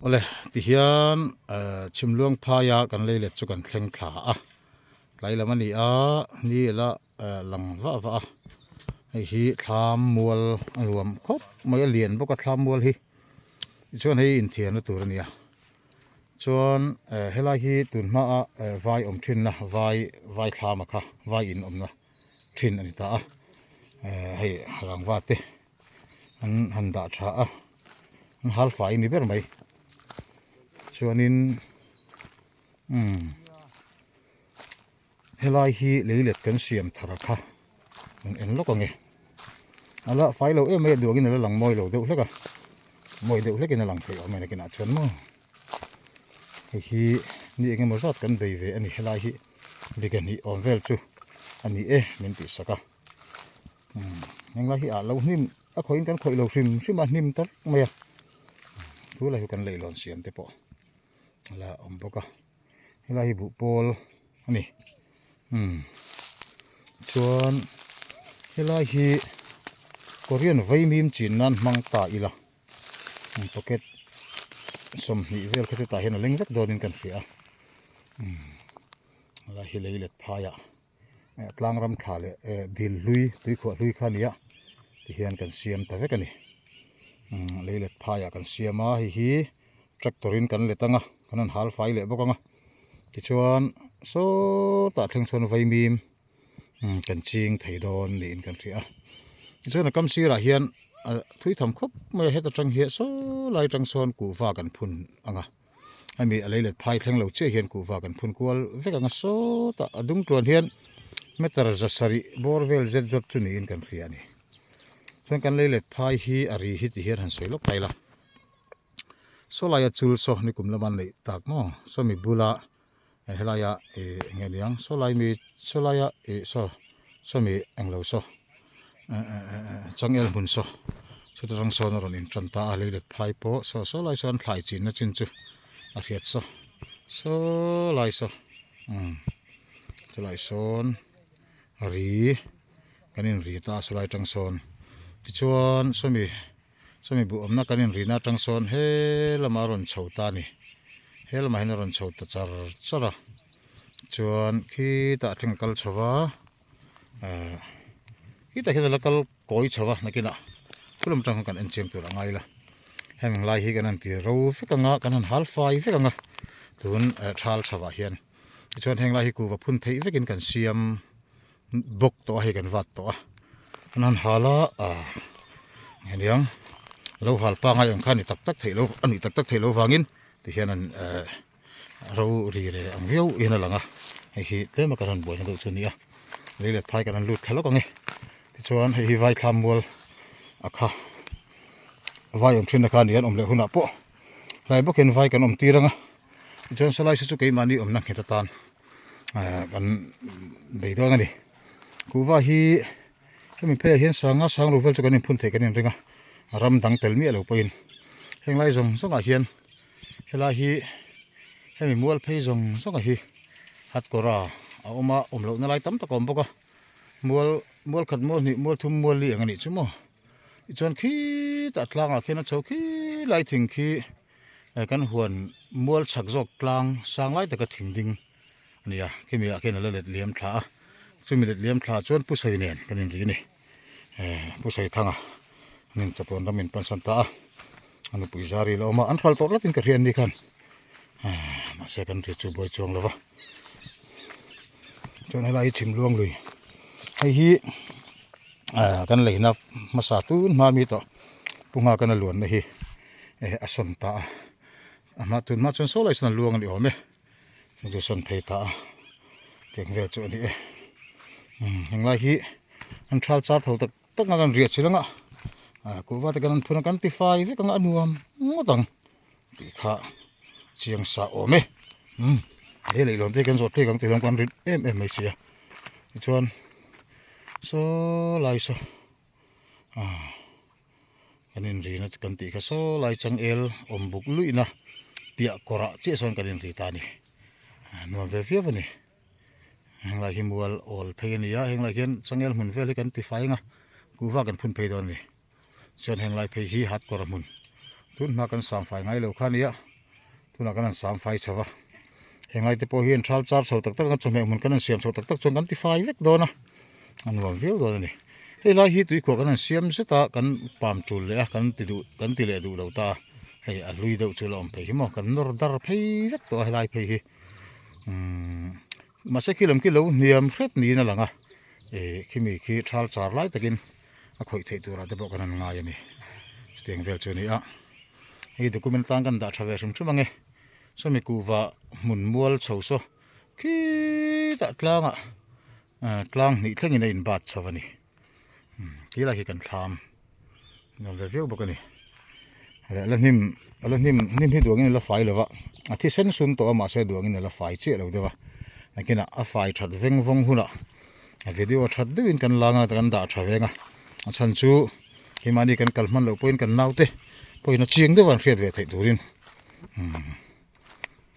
Awle tihian chhimluang phaia kan lei let chu kan thleng thla a, tlai lam a ni a, ni la lang vah vah a, hei hi thlam mual a nuam khawp mai a lian bawk a thlam mual hi tichuan hei inthiarna tur a ni a chuan helai hi tun hmaa vai awm thinna vai vai thlam a kha vai in awmna thin a ni ta a hei rangva te an han dah tha a an hal fai ni ber mai chuanin umm helai hi leilet kan siam thar a kha an en lawk ange a la fai lo em mai a duangin a la lang mawi lo deuh hlek a mawi deuh hlekin a lang theih awm e nakinah chuan maw hei hi ni eng emaw zat kan bei ve a ni helai hi bike hnih awm vel chu a ni e min tih sak a umm henglai hi ah lo hnim a khawih in kan khawih lo hrim hrim a hnim ta vek mai a thu lai hi kan leihlawn siam te pawh a la awm bawk a helai hi buhpawl a ni umm chuan helai hi korean vaimim chin nan hmang ta ila pocket 20 vel kha chu tah hian a leng vek dawnin kan hria a umm helai hi lei let phaiah tlang ram thla leh dil hlui tuikhuah hlui kha a ni a tihian kan siam ta vek a ni umm lei let phaiah kan siam a hei hi tractor in kan let ang a kan han hal fai leh bawk ang a tichuan sawtah thleng chuan vaimim umm kan ching thei dawn niin kan hria a tichuan a kam sirah hian thui tham khawp mai a heta tang hian saw lai tang sawn kuhva kan phun ang a hemi a lei let phai thleng lo chiah hian kuhva kan phun kual vek ang a sawtah a dung tluan hian meter za sarih bawr vel zet zawt chu niin kan hria a ni chuan kan lei let phai hi a ri hi ti hian han sawi lawk ta ila. Saw laia chul saw nikum lama neih tak maw saw mi bula helaia ih eng nge niang saw lai mi saw laia ih saw saw mi englo saw changel hmun saw chuta tang sawn a rawn in tan ta a lei let phai pawh saw saw lai sawn thlai chinna chin chu a hriat saw saw lai saw umm chulai sawn ri kan in ri ta a saw lai tang sawn tichuan sawmi. Chumi buh awmna kan inrihna atang sawn he lamah a rawn chho ta a ni. He lamah hian a rawn chho ta char char a. Chuan khitah thleng a kal chho va, ehh khitah khian a la kal kawi chho va nakinah thu lam atang khan kan en chiang tur a ngai la. Heng lai hi kan han ti ro vek ang a, kan han hal fai vek ang a tun thal chho ah hian. Tichuan heng lai hi kuhva phun theih vekin kan siam bawk tawh a hei kan vat tawh a an han hal a ah heniang lo hal pangai ang kha a ni tak tak theih lo a nih tak tak theih loh vangin tihian an eh ro ri re ang viau in a lang a hei hi tlem a kan han buaina deuh chu a ni a lei let phai kan han lut thla lawk ang e tichuan hei hi vaithlam mual a kha vai awm thin a kha a ni an awm leh hunah pawh hlai bawk hian vai kan awm tir ang a tichuan sawlai saw chu keimahni awmna nghet atan. kan bei dawn a ni kuhva hi hemi pheiah hian sanga sang ru vel chu kan inphun theih kan inring a ram dang tel miah lo pawhin heng lai zawng zawngah hian helai hi hemi mual phei zawng zawng hi hatkawra a awm a awm lohna lai tam tak a awm bawk a mual mual khat mual hnih mual thum mual li ang a nih chu maw tichuan khitah tlangah khian a chho khi lai thing khi. Kan huan mual chhak zawk tlang sang lai taka thing ding a ni a, khimi ah khian a la let liam thla a, chumi let liam thla chuan Pu Sawi nen kan inri a ni. Pu Sawi Thanga an in chatuan ram in pansan ta a, a nupui zari la awm a, an hral tawh tlatin ka hria an ni khan, mahse kan ri chu buai chuang lo va. Chuan helai hi Chhimluang lui, hei hi kan leina hmasa tun hma mi tawh Pu Nghakana luanna hi. eh a sawn ta a a hma tun hma chuan saw lai sawn a luang a ni awm e chu sawn phei ta a tiang vel chu a ni e umm henglai hi an thal char tho tak tak ang an riah chilh ang a ah kuhva te kan an phun a kan ti fai vek ang a nuam ngawt ang tih kha chiang sa awm e umm he leihlawn te hi kan zawh phei ang tih hian kan rit em em mai si a tichuan saw lai saw ah. Kan inrina chu kan tih kha saw lai changel awm buk luihna piah kawrah chiah sawn kan inri ta a ni. Nuam ve viau a ni. Henglai hi mual awl phei a ni a, henglai hian changel hmun vel hi kan ti fai ang a, kuhva kan phun phei dawn a ni. Chuan henglai phei hi hat kawr a hmun. Tun hma kan sang fai ngai lo kha a ni a. Tunah kan han sam fai chho va, henglai te pawh hi an thal char chho tak tak ang a, chawhmeh hmun kan han siam chho tak tak chuan kan ti fai vek dawn a, a nuam viau dawn a ni. Hei lai hi tuikhuah kan han siam zet a, kan pam tul leh a, kan ti duh kan ti leh duh lo ta a, hei a hlui deuh chu la awm phei hi maw, kan nawr dar phei vek tawh a helai phei hi umm mahse khi lam khi lo hniam hret niin a lang a, ih khimi khi thal char lai takin a khawih theih turah te pawh kan han ngai a ni, chutiang vel chu a ni a. Hei document atan kan dah tha ve hrim hrim ange sawmi kuhva hmun mual chho saw khitah tlangah ah tlang hnih thlengin a in bat chho a ni tilai khi kan thlam nuam ve viau bawk a ni leh la hnim a la hnim hnim hi duangin a la fai lo va a thisen sun tawh a mahse duangin a la fai chiah lo deuh a nakinah a fai that veng vawng hunah a video that deuhin kan la anga kan dah tha veng a a chhan chu keimahni kan kal hman loh pawhin kan naute pawhin a chiang deuh a an hriat ve theih turin umm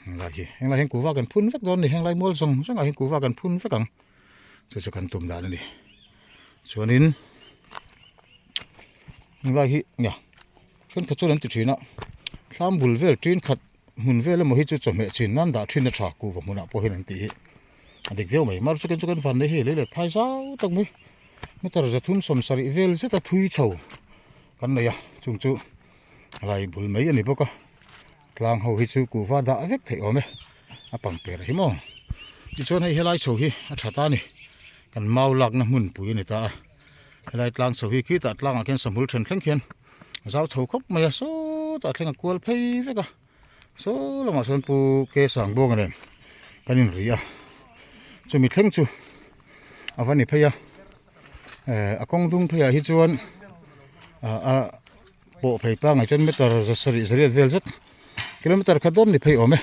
henglai hi henglai hian kuhva kan phun vek dawn a ni henglai mual zawng zawng ah hian kuhva kan phun vek ang chu chu kan tum dan a ni chuanin henglai hi nia thenkhat chuan an ti thin a thlam bul vel tin khat hmun vel emaw hi chu chawhmeh chin nan dah thin a tha kuhva hmunah pawh hian an tih hi. A dik viau mai mar chukin chu kan van nei hei lei leh phai zau tak mai meter zathum sawm sarih vel zet a thui chho kan nei a chung chu lai bul mai a ni bawk a tlang ho hi chu kuhva dah vek theih awm e a pang per hi maw tichuan hei helai chho hi a tha ta a ni kan mau lakna hmunpui a ni ta a helai tlang chho hi khitah tlangah khian sahmul then thleng khian a zau chho khawp mai a sawtah thleng a kual phei vek a. Saw lamah sawn pu ke sang buanga nen kan inri a chumi thleng chu a va ni phei a eh a kawng dung pheiah hi chuan ah a pawh phei pangai chuan meter za sarih zariat vel zet kilometer khat dawn ni phei awm e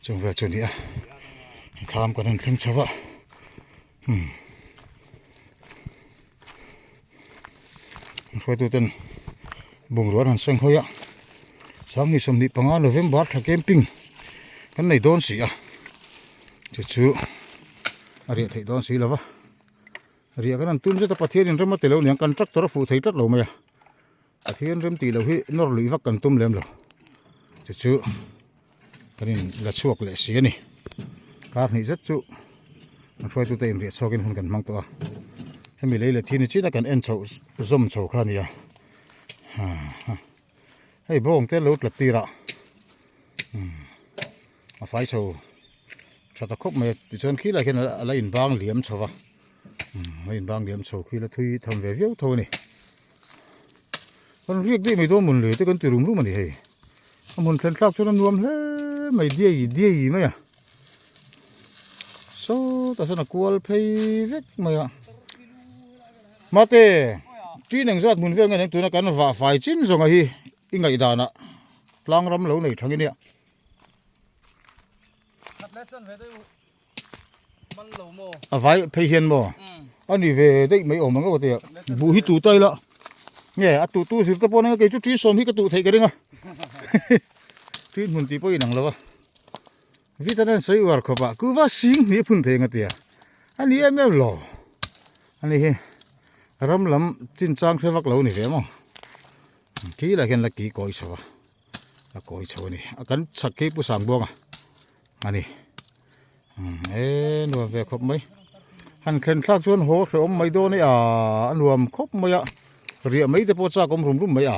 chung vel chu a ni a thlam kan han thleng chho a umm hruaitu ten bungrua an han seng hawi a sanghnih 25 November thla camping kan nei dawn si a chu chu a riah theih dawn si lova riah kan han tum zet a Pathian in rem a ti lo niang kan tractor a fuh thei tlat lo mai a Pathian rem tih loh hi nawr luih vak kan tum lem lo chu chu kan in la chhuak leh si a ni kar hnih zet chu an hruaitute inriah chhuakin hun kan hmang tawh a hemi lei leh thi ni chin a kan en chhoh zawm chho kha a ni a hei bawng te lo tla tir a a fai chho tha ta khawp mai a tichuan khilai khian a la inbang liam chho va a inbang liam chho khi la thui tham ve viau tho a ni. Kan riak daih mai dawn mawn le te kan ti rum rum a ni hei. A hmun thlen thlak chuan a nuam hle mai diai diai mai a. Sawtah sawn a kual phei vek mai a. Mate, ṭin engzat hmun vel nge eng tuna kan vah fai chin zawnga hi i ngaihdanah tlang ram lo nei thang i nia. A vai phei hian maw a ni ve daih mai awm ang aw tia buh hi tu ta ila nge a tu tu zir te pawh ania kei chu ṭin sawm hi ka tuh theih ka ring a ṭin hmun tih pawh inang lo a vitamin an sawi uar khawp a kuva sing hnih a phun thei ang a tia a ni em em lo a ni hi ram lam chin chang hre vak lo a ni ve maw khi lah hian la ki kawi chho a la kawi chho a ni a kan chhak khi pu sang buanga a ni e nuam ve khawp mai han thlen thlak chuan haw hrehawm mai dawn e a nuam khawp mai a riah mai te pawh chak awm rum rum mai a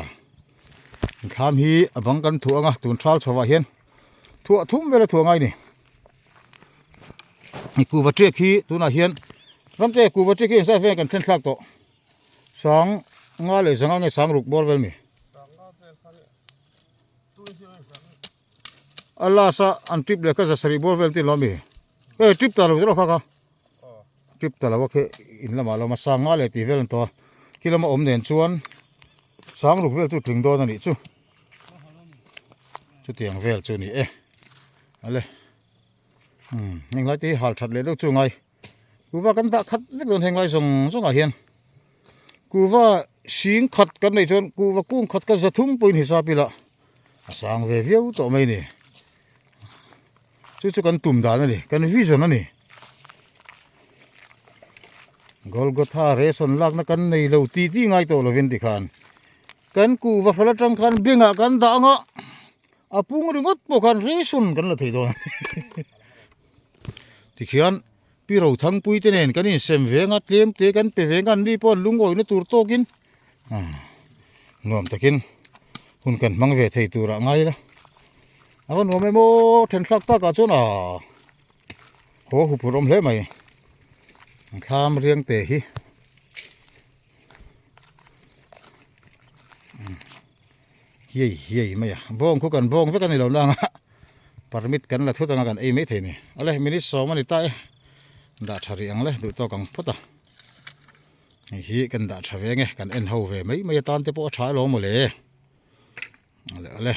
thlam hi a bang kan thuah anga tun thal chho ah hian thuah thum vel a thuah ngai ni i kuhva ṭek hi tunah hian ramte kuhva ṭek hi engzat vel kan thlen thlak tawh sang nga leh zanga nge sang ruk bawr vel mi. A last a an trip leh kha za sarih bawr vel te lo ami e trip ta lo te lo kha kha trip ta lo a khi in lamah lo a sang nga leh tih vel an tawh a khi lama awm nen chuan sang ruk vel chu tling dawn a nih chu chutiang vel chu a ni e ale umm heng lai te hi hal that leh deuh chu ngai kuhva kan dah khat vek dawn heng lai zawng zawng ah hian kuhva hring khat kan neih chuan kuhva kung khat kha za thum pawhin hisap ila. A sang ve viau tawh mai a ni. Chu chu kan tum dan a ni, kan vision a ni. Golgotha ration lakna kan nei lo ti ti ngai tawh lovin tikhan kan kuhva hral atang khan bengah kan dah anga. A pung ringawt pawh khan ration kan la thei dawn a ni. Tikhian Pi Rothangpui te nen kan insem veng a, tlem te kan pe veng a, an ni pawh an lungawihna tur tawkin nuam takin hun kan hmang ve thei turah ngai ila. A va nuam em aw, then thlak takah chuan aa haw huphurh awm hle mai. Thlam riang te hi. Hiai hiai mai a bawng khu kan bawng vek a ni lo nang a permit kan la thut anga kan ei mai thei ni awle minute sawm a ni ta e dah tha rih ang le duh tawk ang phawt a hei hi kan dah tha ve nge kan en ho ve mai mai atan te pawh a tha alawm mawle awle awle.